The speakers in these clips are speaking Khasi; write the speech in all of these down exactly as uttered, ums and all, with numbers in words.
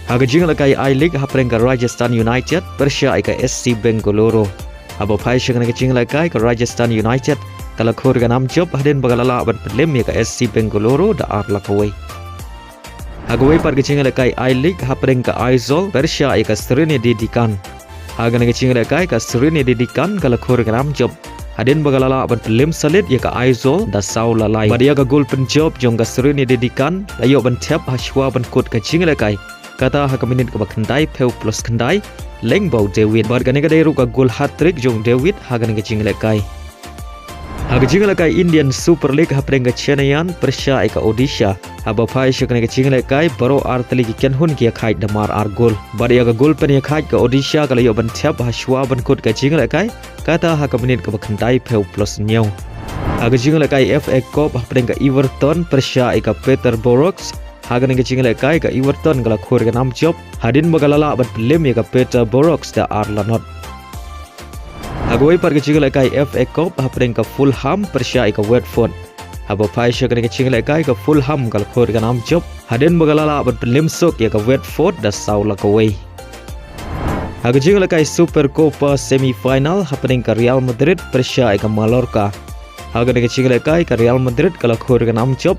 Ha ka jingïalehkai I-League hapdeng ka Rajasthan United pyrshah ïa ka S C Bengaluru. Haba phai sha kane ka jingïalehkai ka Rajasthan United ka la khur ka nam jop hadien ba ka la lah ban pynlem ïa ka S C Bengaluru da ar la kawei. Ha kawei pat ka jingïalehkai I-League hapdeng ka Aizawl pyrshah ïa ka Sreenidi Deccan. Ha kane ka jingïalehkai ka Sreenidi Deccan ka la khur ka nam jop hadien ba ka la lah ban pynlem salit ïa ka Aizawl da saw la lai. Bad ïa ka gol pynjop jong ka Sreenidi Deccan la ïoh ban thep ha shuwa ban kut ka jingïalehkai, kata ha ka minit kaba khyndai phew plus khyndai lyngba u David. Bad kane ka dei ruh ka gol hat-trick jong u David ha kane ka jingïalehkai. Ha ka jingïalehkai Indian Super League hapdeng ka Chennaiyin pyrshah ïa ka Odisha. Haba phai sha kane ka jingïalehkai baroh ar tylli ki kynhun ki ïakhaid da mar ar gol. Bad ïa ka gol pynïakhaid ka Odisha ka la ïoh ban thep ha shuwa ban kut ka jingïalehkai, kata ha ka minit kaba khyndai phew plus hynñiew. Ha ka jingïalehkai F A Cup hapdeng ka Everton pyrshah ïa ka Peterborough. Ha kane ka jingïalehkai ka Everton ka la khur ka nam jop hadien ba ka la lah ban pynlem ïa ka Peterborough da ar la not. Ha kawei pat ka jingïalehkai F A Cup hapdeng ka Fulham pyrshah ïa ka Watford. Haba phai sha kane ka jingïalehkai ka Fulham ka la khur ka nam jop hadien ba ka la lah ban pynlem suk ïa ka Watford da saw la kawei. Ha ka jingïalehkai Super Copa semi final hapdeng ka Real Madrid pyrshah ïa ka Mallorca. Ha kane ka jingïalehkai ka Real Madrid ka la khur ka nam jop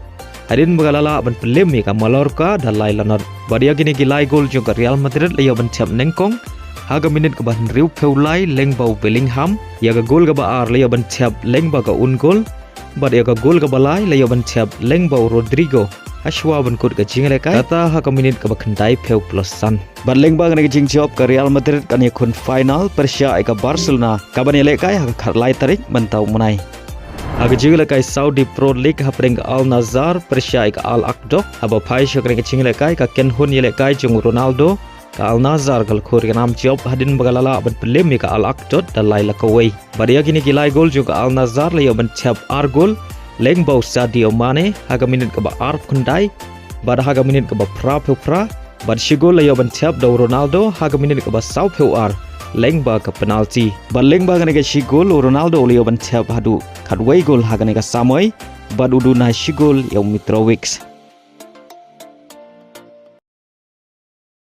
hadien ba ka la lah ban pynlem ïa ka Mallorca da lai la not. Bad ïa kine ki lai gol jong ka Real Madrid la ïoh ban thep nyngkong ha ka minit kaba hynriew phew lai lyngba u Bellingham. Ïa ka gol kaba ar la ïoh ban thep lyngba ka own goal. Bad ïa ka gol kaba lai la ïoh ban thep lyngba u Rodrygo ha shuwa ban kut ka jingïalehkai, kata ha ka minit kaba khyndai phew plus san. Bad lyngba kane ka jingjop ka Real Madrid kan ïakhun final pyrshah ïa ka Barcelona kaban ïalehkai ha ka khatlai tarik mynta u bnai. Ha ka jingïalehkai Saudi Pro League hapdeng ka Al Nassr pyrshah ïa ka Al Ahly. Haba phai sha kane ka jingïalehkai ka kynhun ïalehkai jong u Ronaldo, ka Al Nassr ka la khur ka nam jop hadien ba ka la lah ban pynlem ïa ka Al Ahly da lai la kawei. Bad ïa kine ki lai gol jong ka Al Nassr la ïoh ban thep ar gol lyngba u Sadio Mane ha ka minit kaba arphew khyndai bad ha ka minit kaba phra phew phra. Bad shi gol la ïoh ban thep da u Ronaldo ha ka minit kaba saw phew ar lyngba ka penalty. Bad lyngba kane ka shi gol u Ronaldo u la ïoh ban thep haduh khatwei gol ha kane ka samoi bad u duna shi gol ïa u Mitrovic.